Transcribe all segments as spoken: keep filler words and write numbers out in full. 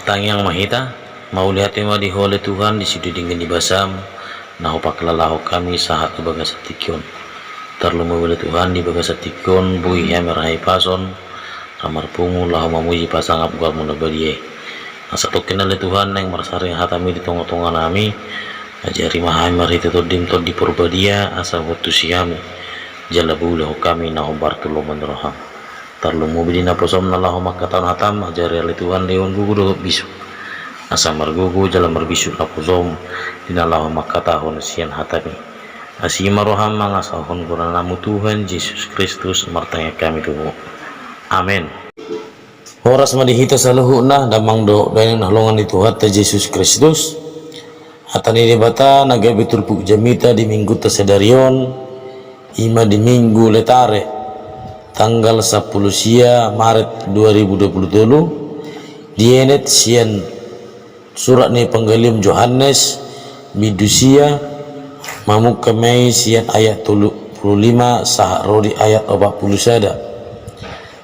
Tangiang ma hita. Mauliate ma di Ho ale Tuhan, di sude denggan ni basaM na hupaklahalahon hami sahat tu bagasan tingki on. Tarlumobi ale Tuhan, di bagasan tingki on boi hami marhahipason, ra marpungu laho mamuji pasangap goarMu na badia i. Asa tongkin ale Tuhan naeng marsaringan hataMi di tongatonganami, ajari ma hami marhite TondiM Tondi Porbadia asa huantusi hami, jala boi ulahon hami na hombar tu lomo ni rohaM. Tarlumobi di naposoM na laho mangkatahon hataM, ajari ale Tuhan lehon gogo dohot bisuk, asa margogo jala marbisuk naposoM di na laho mangkatahon sian hataMi. Asi ma rohaM mangasahon goarnaMu Tuhan Jesus Kristus martangiang hami tu Ho. Amen. Horas ma di hita saluhutna, damang dohot dainang na hinaholongan ni Tuhanta Jesus Kristus. Hata ni Debata na gabe turpuk jamita di Minggunta sadari on, i ma di Minggu Letare, tanggal sampulu sia Maret dua ribu dua pulu tolu, dienet sian surat ni Pangalium Johannes, bindu sia, mamungka ma i sian ayat tolu pulu lima sahat ro di ayat opat pulu sada.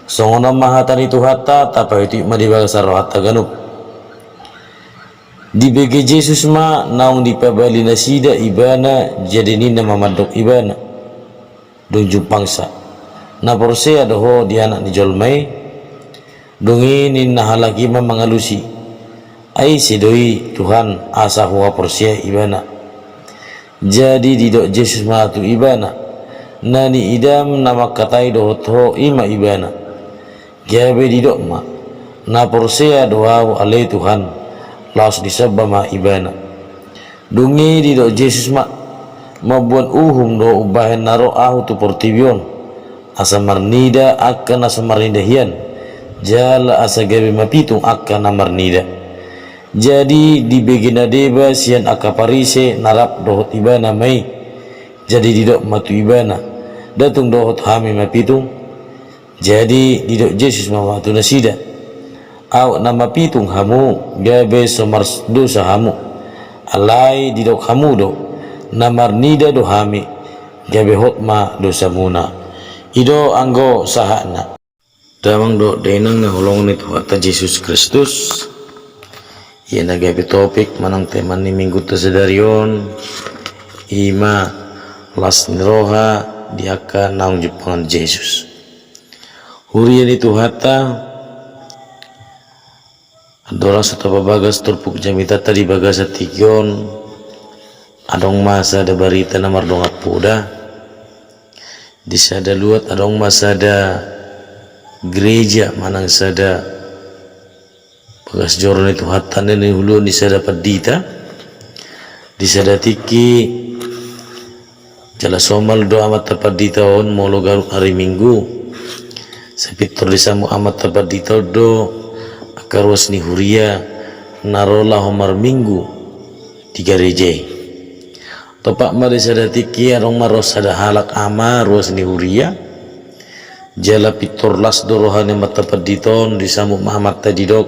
Songon on ma hata ni Tuhanta, tapaihutihut ma di bagasan rohanta ganup. Dibege Jesus ma naung dipabali nasida Ibana, jadi ninna ma mandok Ibana: Dung jumpangsa, na porsea do ho di Anak ni jolma i? Dung i ninna halak i ma mangalusi: Ai ise do i, Tuhan, asa huhaporseai Ibana? Jadi didok Jesus ma tu ibana: Na niidam na mangkatai dohot ho i ma Ibana. Gabe didok ma: Na porsea do ahu ale Tuhan. Laos disomba ma ibana. Dung i didok Jesus ma: Mamboan uhum do umbahen na ro ahu tu portibi on, asa marnida angka na so marnida hian, jala asa gabe mapitung angka na marnida. Jadi dibege na deba sian angka Parise na rap dohot ibana ma i. Jadi didok ma tu ibana: Nda tung dohot hami mapitung? Jadi didok Jesus ma tu nasida: Aut na mapitung hamu, gabe so mardosa hamu. Alai didok hamu do: Na marnida do hami, gabe hot ma dosamuna. I do anggo sahatna. Damang dohot dainang na hinaholongan ni Tuhanta Jesus Kristus. Ia na gabe topik manang tema ni Minggunta sadari on, i ma las ni roha di angka naung jumpangan Jesus. Huria ni Tuhanta, andorang so tapabagas turpuk jamitanta di bagasan tingki on, adong ma sada barita na mardongan poda. Di sada luat adong ma sada gereja manang sada bagas joro ni Tuhanta na nihuluan ni sada pandita. Di sada tingki jala somal do amanta pandita on molo ganup ari Minggu. Sai pintor disambut amanta pandita on do angka ruas ni huria na ro laho marminggu di gareja i. Topak ma di sada tingki adong ma ro sada halak ama ruas ni huria. Jala pintor las do roha ni amanta pandita on, disambut ma amanta i didok: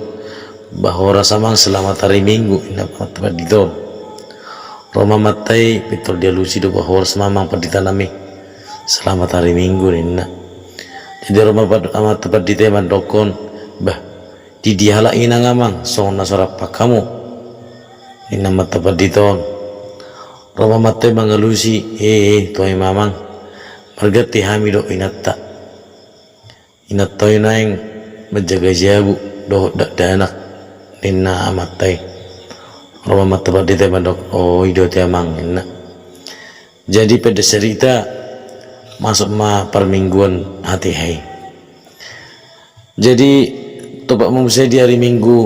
Bah, horas amang, selamat hari Minggu, ninna amanta pandita on. Ro ma amanta i pintor dialusi do: Bah, horas ma amang pandita nami, selamat hari Minggu, ninna. Jadi ro ma pand-, amanta pandita i mandokkon: Bah, di dia halak inang amang songon na so rap hamu? Ninna amanta pandita on. Ro ma amanta i mangalusi: Eh, eh, toe ma amang, marganti hami do inanta. Inanta i naeng manjaga jabu dohot dakdanak, ninna amanta i. Ro ma amanta pandita i mandok: O, i do ate amang, ninna. Jadi pendek cerita, masuk ma parmingguan hatiha i. Jadi topak ma muse di ari Minggu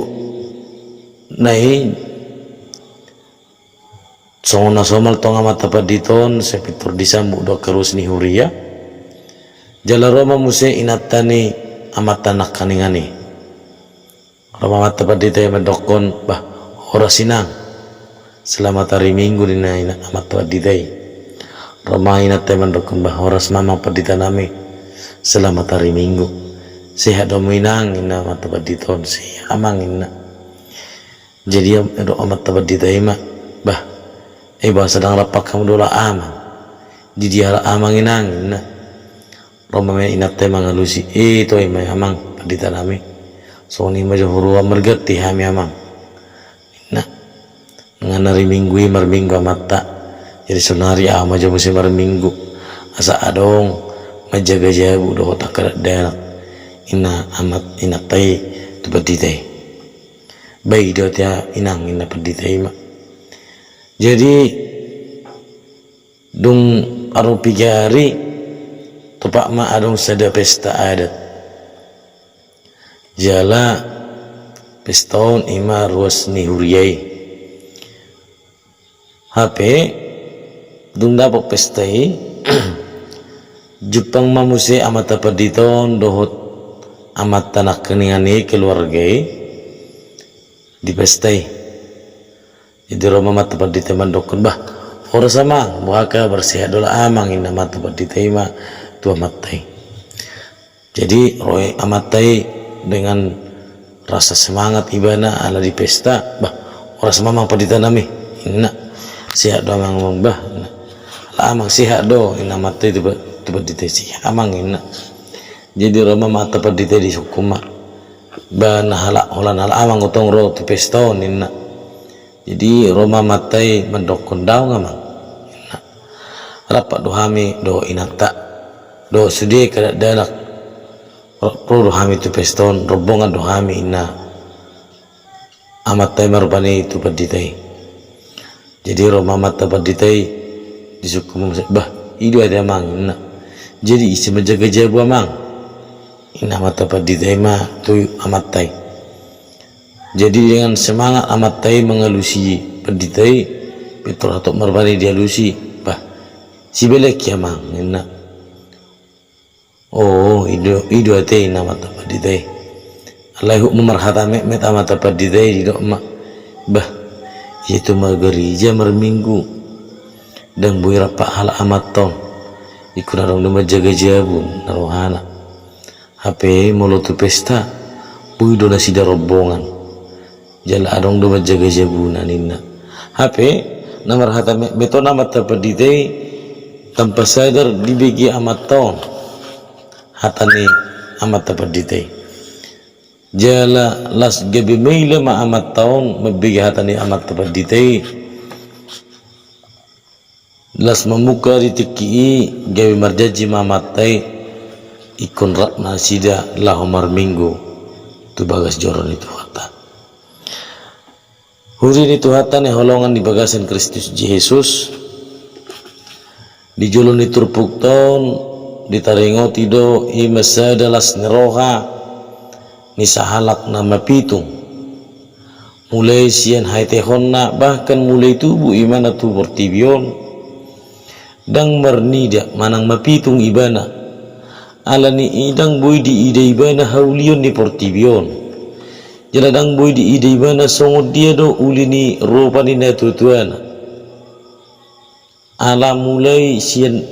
na i, songon na somal tong amanta pandita on, sai pintor disambut do angka ruas ni huria. Jala ro ma muse inanta ni amanta nangkaningan i. Ro ma amanta pandita i mandokkon: Bah, horas inang, selamat hari Minggu, ninna ina-, amanta pandita i. Ro ma inanta i mandokkon: Bah, horas ma amang pandita nami, selamat hari Minggu. Sehat do hamu inang, ninna amanta pandita on. Sehat amang, ninna. Jadi am-, didok amanta pandita i ma: Bah, eh, bahasa ndang rap hamu do halak amang. Di dia halak amang inang, ninna. Ro ma inanta i mangalusi: Eh, toe ma amang pandita nami, Songon i ma jo huroha marganti hami amang, ninna. Nunga na riminggu i marminggu amanta. Jadi sonari ahu ma jo muse marminggu. Asa adong manjaga jabu dohot angka dakdanak, ninna amat, inanta i tu pandita i. Ba i do ate inang, ninna pandita i ma. Jadi dung adong piga ari, topak ma adong sada pesta adat. Jala pesta on i ma ruas ni huria i. Hape dung dapot pesta i, jumpang ma muse amanta pandita on dohot amanta nangkiningan i, keluarga i, di pesta i. Jadi ro ma amanta pandita i mandokkon, "Bah, horas amang, boha kabar, sehat do la amang?" ninna amanta pandita i ma tu amanta i. Jadi ro amanta i dengan rasa semangat ibana ala di pesta. "Bah, horas ma amang pandita nami," ninna. "Sehat do amang, amang bah?" ninna. "La amang, sehat do," ninna amanta i tu pa-, tu pandita i. "Sehat amang," ninna. Jadi ro ma amanta pandita i, disungkun ma, "Bah, na halak, holan halak amang do tong ro tu pesta on?" ninna. Jadi ro ma amanta i mandokkon, "Daong amang," ninna. "Rap do hami dohot inanta dohot sude angka dakdanak. Ro, ro do hami tu pesta on, rombongan do hami," ninna amanta i ma rupani tu pandita i. Jadi ro ma amanta pandita i, disungkun ma muse, "Bah, i do ate amang?" ninna. "Jadi ise manjaga jabu amang?" ninna amanta pandita i ma tu amanta i. Jadi dengan semangat amanta i mangalusi pandita i, pintor hatop ma rupani dialusi, "Bah, sibelengki amang," ninna. "O, i do, i do ate," ninna amanta pandita i. Alai huhut ma marhata metmet amanta pandita i, didok ma, "Bah, ia tu ma gareja marminggu, ndang boi rap halak amanta on. Ingkon adong do manjaga jabu," ninna rohana. "Hape molo tu pesta, boi do nasida rombongan. Jala adong do manjaga jabuna," ninna. Hape na marhata metmet on amanta pandita i, tanpa sadar dibege amanta on hata ni amanta pandita i. Jala las gabe maila ma amanta on mambege hata ni amanta pandita i. Las mamungka di tingki i, gabe marjanji ma amanta i, ingkon rap nasida laho marminggu tu bagas joro ni Tuhanta. Huria ni Tuhanta na hinaholongan di bagasan Kristus Jesus, di jolo ni turpukta on ditaringoti do i ma sada las ni roha ni sahalak na mapitung. Mulai sian haetehonna, bahkan mulai tubu ibana tu portibi on, ndang marnida manang mapitung ibana. Ala ni i ndang boi diida ibana haulion ni portibi on. Jala ndang boi diida ibana songon dia do uli ni rupa ni natuatuana. Ala mulai sian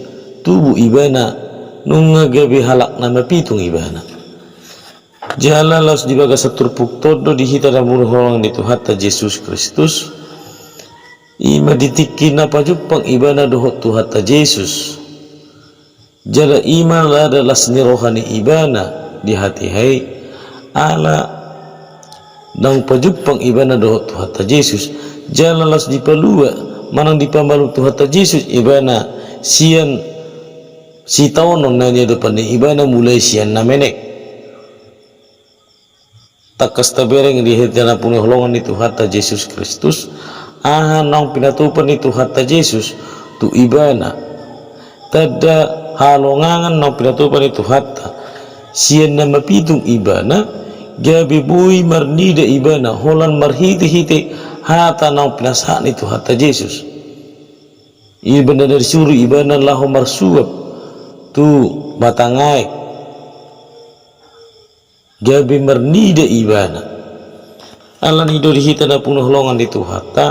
tubu ibana, nunga gabe halak na mapitung ibana. Jala laos di bagasan turpukta on do di hita na hinaholongan ni Tuhanta Jesus Kristus, i ma di tingki na pajumpang ibana dohot Tuhanta Jesus. Jala i ma sada las ni roha ni ibana di hatiha i, ala naung pajumpang ibana dohot Tuhanta Jesus, jala laos dipalua manang dipamalum Tuhanta Jesus ibana sian sitaonon na niadopan ni ibana mulai sian na menek. Tangkas tabereng di hita na hinaholongan ni Tuhanta Jesus Kristus, aha naung pinatupa ni Tuhanta Jesus tu ibana. Tanda halongangan naung pinatupa ni Tuhanta, sian na mapitung ibana, gabe boi marnida ibana holan marhitehite hata naung pinasahat ni Tuhanta Jesus. Ibana na disuru ibana laho marsuap tu batang aek, gabe marnida ibana. Ala ni i do di hita na hinaholongan ni Tuhanta,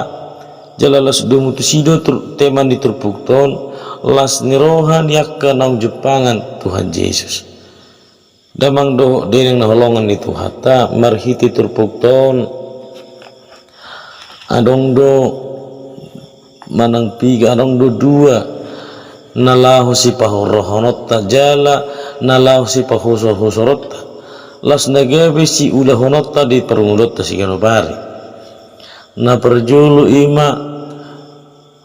jala laos domu tusi do tur-, tema ni turpukta on, las ni roha ni angka naung jumpangan Tuhan Jesus. Damang dohot dainang na hinaholongan ni Tuhanta, marhite turpukta on, adong do manang piga, adong do dua na laho sipahorahoronta jala na laho sipahusorhusoronta. Las na gabe siulahononta di parngoluonta siganup ari. Na parjolo i ma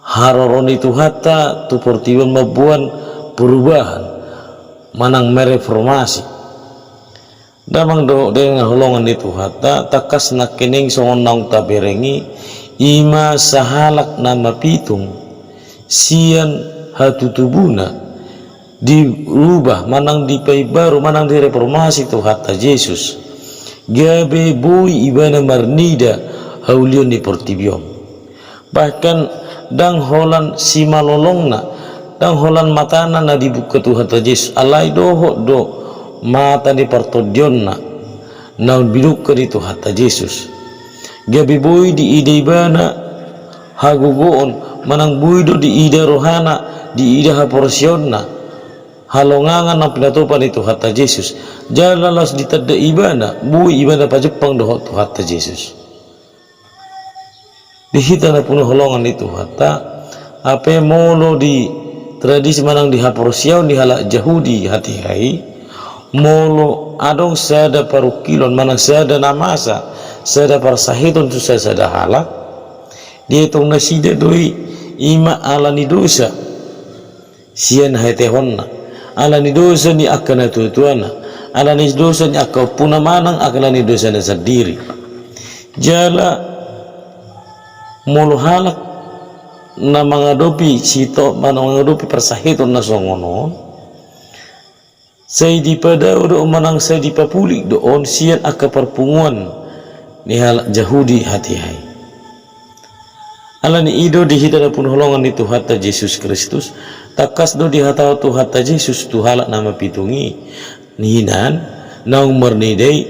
haroro ni Tuhanta tu portibi on mamboan perubahan manang mereformasi. Damang dohot dainang na hinaholongan ni Tuhanta, tangkas nangkining songon naung tabereng i, i ma sahalak na mapitung sian hatutubuna, dirubah manang dipaimbaru manang direformasi Tuhanta Jesus, gabe boi ibana marnida haulion ni portibi on. Bahkan ndang holan simalolongna, ndang holan matana na dibuka Tuhanta Jesus, alai dohot do mata ni partondionna naung dibuka ni Tuhanta Jesus. Gabe boi diida ibana hagogoon, manang boi do diida rohana, diida haporseaonna, halongangan naung pinatupa ni Tuhanta Jesus. Jala laos ditanda ibana, boi ibana pajumpang dohot Tuhanta Jesus. Di hita na pinarholongan ni Tuhanta, hape molo di tradisi manang di haporseaon ni halak Jahudi hatiha i, molo adong sada parungkilon manang sada na masa, sada parsahiton tu sasada halak, dietong nasida do i, i ma ala ni dosa sian haetehonna, ala ni dosa ni angka natuatuana, ala ni dosa ni angka ompuna manang ala ni dosana sandiri. Jala molo halak na mangadopi sito, manang mangadopi parsahiton na songon on, sai dipadao do manang sai dipapulik do on sian angka parpunguan ni halak Jahudi hatiha i. Ala ni i do di hita na pinarholongan ni Tuhanta Jesus Kristus, tangkas do dihatahon Tuhanta Jesus tu halak na mapitung i, ninna, naung marnida i,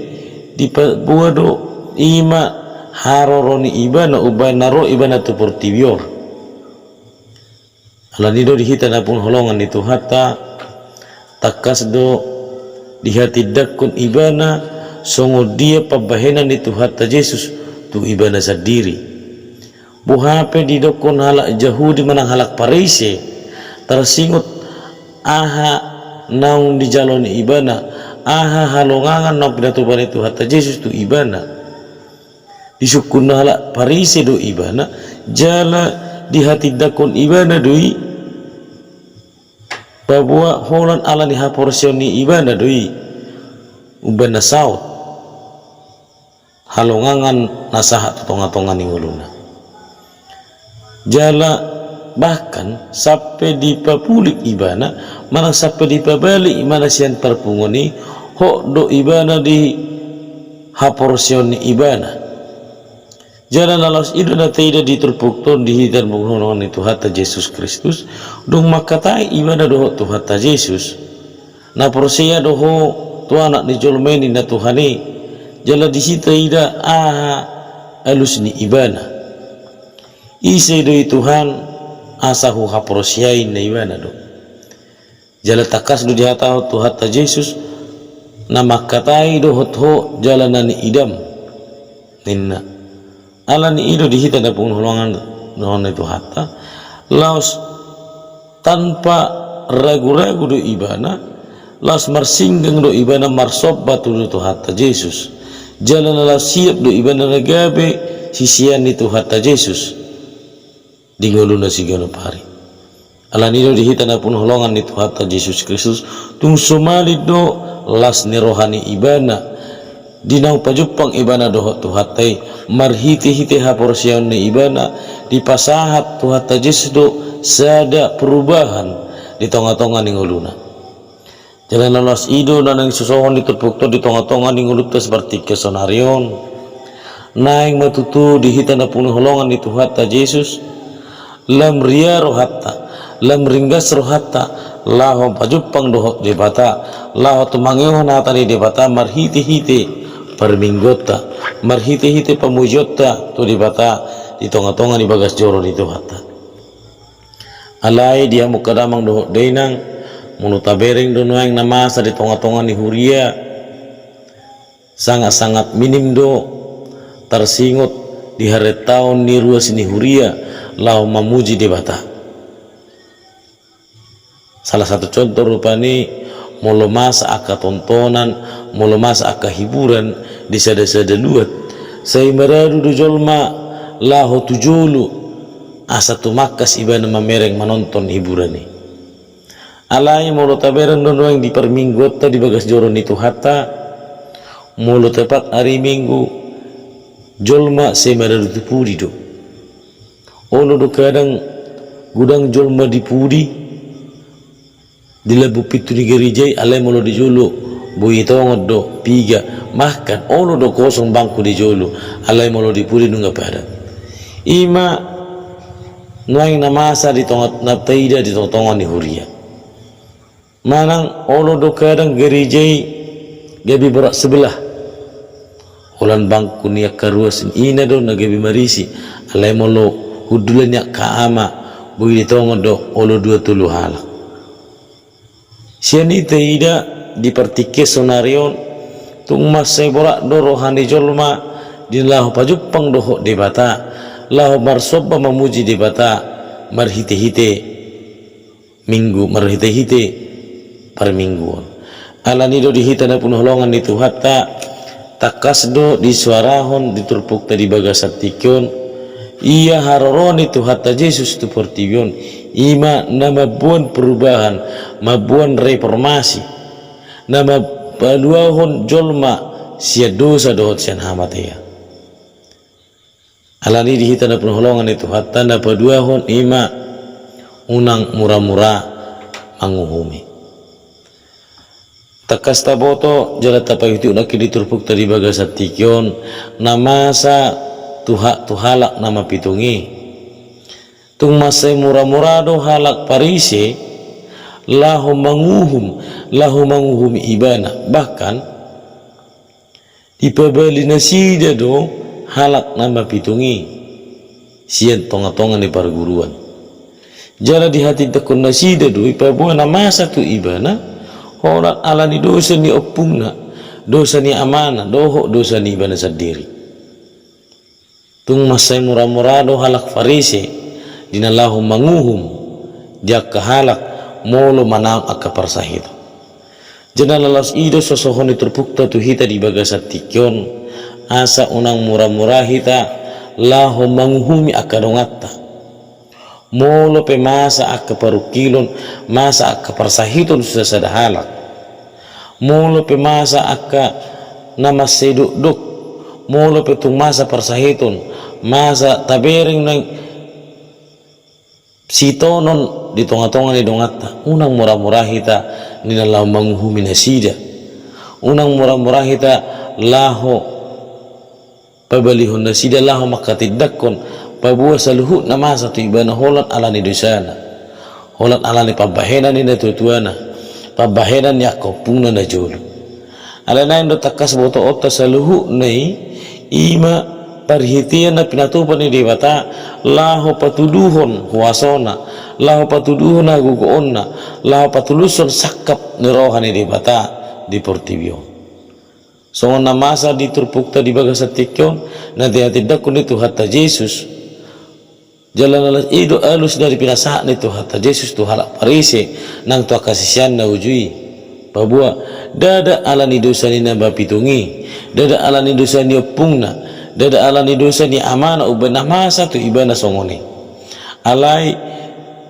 dipaboa do i ma haroro ni ibana umbahen na ro ibana tu portibi on. Ala ni i do di hita na pinarholongan ni Tuhanta, tangkas do dihatindangkon ibana songon dia pambahenan ni Tuhanta Jesus tu ibana sandiri. Boha pe didokkon halak Jahudi manang halak Parise, tarsingot aha naung dijalo ni ibana, aha halongangan naung pinatupa ni Tuhanta Jesus tu ibana. Disungkun halak Parise do ibana, jala dihatindangkon ibana do i, paboa holan ala ni haporseaon ni ibana do i, umbahen na saut halongangan na sahat tu tongatonga ni ngoluna. Jala bahkan sampe dipapulik ibana, manang sampe dipabalik ibana sian parpunguan i, hot do ibana di haporseaon ni ibana. Jala na laos i do na taida di turpukta on di hita na pinarholongan ni Tuhanta Jesus Kristus, dung mangkatai ibana dohot Tuhanta Jesus, na porsea do ho tu Anak ni jolma i ninna Tuhan i, jala disi taida aha alus ni ibana. Ise do i Tuhan asa huhaporseai ninna ibana do. Jala tangkas do dihatahon Tuhanta Jesus, na mangkatai dohot ho jala na niidam, ninna. Ala ni i do di hita na pinarholongan ni Tuhanta, laos tanpa raguragu do ibana, laos marsinggang do ibana marsomba tu Tuhanta Jesus. Jala na laos siap do ibana na gabe sisean ni Tuhanta Jesus di ngoluna siganup ari. Ala ni i do di hita na pinarholongan ni Tuhanta Jesus Kristus, tung so malin do las ni roha ni ibana di naung pajumpang ibana dohot Tuhanta i, marhitehite haporseaon ni ibana dipasahat Tuhanta Jesus do sada perubahan di tongatonga ni ngoluna. Jala na laos i do na naeng sisosohon ni turpukta on di tongatonga ni ngolunta sapartingkian sonari on. Naeng ma tutu di hita na pinarholongan ni Tuhanta Jesus, lam ria rohanta, lam ringgas rohanta, laho pajumpang dohot Debata, laho tumangihon hata ni Debata marhitehite parmingguonta, marhitehite pamujionta tu Debata di tongatonga ni bagas joro ni Tuhanta. Alai di hamu angka damang dohot dainang, molo tabereng do nuaeng na masa di tongatonga ni huria, sangatsangat minim do tarsingot di harentaon ni ruas ni huria laho mamuji Debata. Salah satu contoh rupani, molo masa angka tontonan, molo masa angka hiburan di sada-sada luat, sai maradu do jolma laho tu jolo asa tumangkas ibana mamereng manonton hiburan i. Alai molo tabereng do nuaeng di parmingguonta di bagas joro ni Tuhanta, molo tepat ari Minggu, jolma sai maradu tu pudi do. Olo do kadang godang jolma di pudi, di lambung pintu ni gereja i, alai molo di jolo boi tongon do piga, bahkan olo do kosong bangku di jolo, alai molo di pudi nunga padat. I ma nuaeng na masa di tonga, na taida di tonga-tonga ni huria. Manang olo do kadang gereja i gabe borat sebelah. Holan bangku ni angka ruas ni ina do na gabe marisi, alai molo hundul ni angka ama, boi ditongon do olo dua tolu halak. Sian i taida di partingkian saonari on, tung mansai borat do roha ni jolma di na laho pajumpang dohot Debata, laho marsomba mamuji Debata marhite-hite Minggu, marhite-hite parmingguon. Alani do di hita na pinarholongan ni Tuhanta, tangkas do disuarahon di turpukta di bagasan tingki on, ia haroroan ni Tuhanta Jesus tu portibi on, i ma na mamboan perubahan, mamboan reformasi, na mampaluahon jolma sian dosa dohot sian hamatean. Alani di hita na pinarholongan ni Tuhanta, na paduahon i ma unang mura-mura manguhumi. Tangkas taboto jala tapaihut-ihut nangkin di turpukta di bagasan tingki on, na masa tu ha-, tu halak na mapitung i. Tung mansai mura-mura do halak Parise laho manguhum, laho manguhumi ibana. Bahkan, dipabali nasida do halak na mapitung i sian tonga-tonga ni parguruan. Jala dihatindangkon nasida do dipaboa na masa tu ibana, holan alani dosa ni ompungna, dosa ni amana, dohot dosa ni ibana sandiri. Tung mansai mura-mura do halak Parise di na laho manguhum di angka halak molo manaon angka parsahiton. Jala na laos i do sosohon ni turpukta tu hita di bagasan tingki on, asa unang mura-mura hita laho manguhumi angka donganta. Molo pe masa angka parungkilon, masa angka parsahiton tu sasada halak. Molo pe masa angka na mansai dokdok, molo pe tung masa parsahiton, masa tabereng nang sitonon di tonga-tonga ni donganta, unang mura-mura hita di na laho manguhumi nasida. Unang mura-mura hita laho pabalihon nasida laho manghatindangkon paboa saluhutna masa tu ibana holan alani dosana, holan alani pambahenan ni natua-tuana, pambahenan ni angka ompungna na jolo. Alai naeng do tangkas botoonta saluhutna i, i ma parhitean na pinatupa ni Debata laho patuduhon huasona, laho patuduhon hagogoonna, laho patulushon sangkap ni roha ni Debata di portibi on. Songon na masa di turpukta di bagasan tingki on, na dihatindangkon ni Tuhanta Jesus. Jala na laos i do alus na pinasahat ni Tuhanta Jesus tu halak Parise nang tu angka siseanna uju i. Paboa, ndada alani dosa ni na mapitung i, ndada alani dosa ni ompungna, ndada alani dosa ni amana umbahen na masa tu ibana songon i. Alai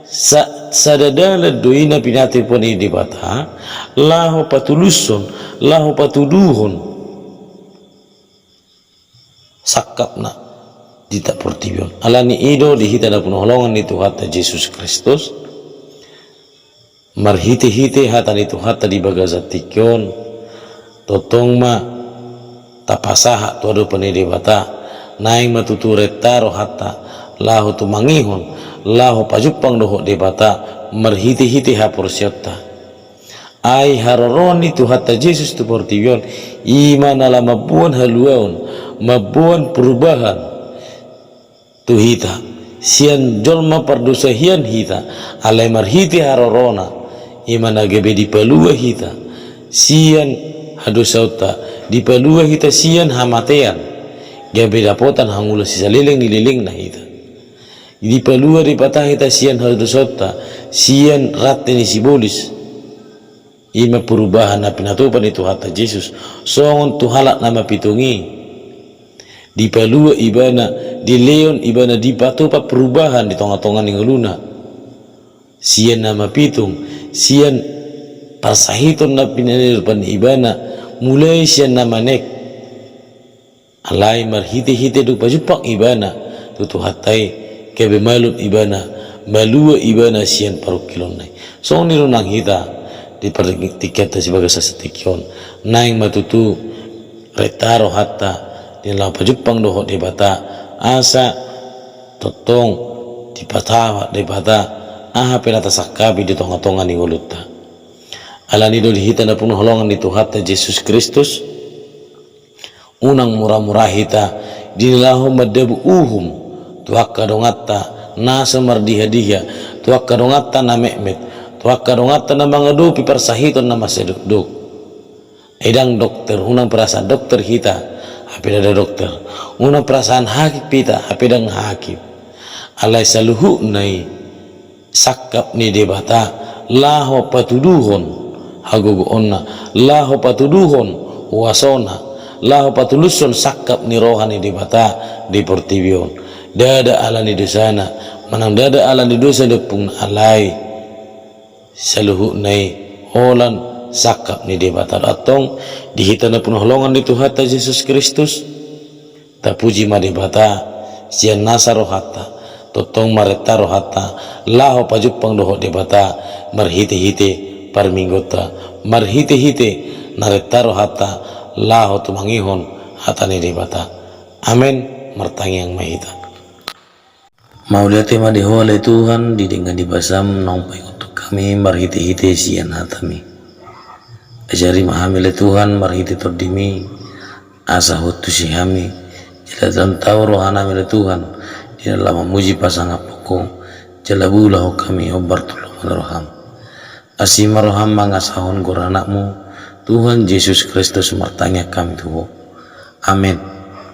sa-, sada dalan do i na pinatupa ni Debata, laho patulushon, laho patuduhon sangkapna di portibi on. Alani i do di hita na pinaholongan ni Tuhanta Jesus Kristus, marhite-hite hata ni Tuhanta di bagasan tingki on, tongtong ma tapasahat tu adopan ni Debata, naeng ma tutu renta rohanta, laho tumangihon, laho pajumpang dohot Debata, marhite-hite haporseaonta. Ai haroroan ni Tuhanta Jesus tu portibi on, i ma na laho mamboan haluaon, mamboan perubahan tu hita. Sian jolma pardosa hian hita, alai marhite harorona, i ma na gabe dipalua hita sian hadosaonta, dipalua hita sian hamatean, gabe dapotan hangoluan sisaleleng ni lelengna hita. Dipalua Debata hita sian hadosaonta, sian rante ni sibolis. I ma perubahan na pinatupa ni Tuhanta Jesus songon tu halak na mapitung i. Dipalua ibana, dilehon ibana, dipatupa perubahan di tongatonga ni ngoluna. Sian na mapitung, sian parsahiton na pinatupa ni ibana, mulai sian na manek. Alai marhitehite do pajumpang ibana tu Tuhanta i, gabe malum ibana, malua ibana sian parungkilonna i. Songon i do nang hita di partingkianta di bagasan tingki on. Naeng ma tutu renta rohanta di na laho pajumpang dohot Debata, asa tongtong dipatahon Debata aha pe na tasangkapi di tongatonga ni ngolunta. Alani do di hita na pinarholongan ni Tuhanta Jesus Kristus, unang muramura hita di na laho mandabu uhum tu angka donganta na so mardihadiha, tu angka donganta na metmet, tu angka donganta na mangadopi parsahiton na mansai dokdok. Ai ndang dokter, unang perasaan dokter hita, hape ndada dokter. Unang perasaan hakim hita, hape ndang hakim. Alai saluhutna i sangkap ni Debata laho patuduhon hagogoonna, laho patuduhon huasona, laho patulushon sangkap ni roha ni Debata di portibi on. Ndada ala ni dosana, manang ndada ala ni dosa ni ompungna, alai saluhutna i holan sangkap ni Debata do. Antong di hita na pinarholongan ni Tuhanta Jesus Kristus, tapuji ma Debata sian nasa rohanta, tongtong marenta rohanta laho pajumpang dohot Debata marhitehite parmingguonta, marhitehite na renta rohanta laho tumangihon hata ni Debata. Amen. Martangiang ma hita. Mauliate ma di Ho ale Tuhan, di denggan ni basam naung paingothon hami marhitehite sian hataMi. Ajari ma hami ale Tuhan marhite TondiMi, asa huantusi hami, jala ndang tau rohanami ale Tuhan di na laho mamuji pasangap Ho, jala bulahon hami hombar tu lomo ni rohaM. Asi ma rohaM mangasahon goar ni AnakMu, Tuhan Jesus Kristus, martangiang hami tu Ho. Amen.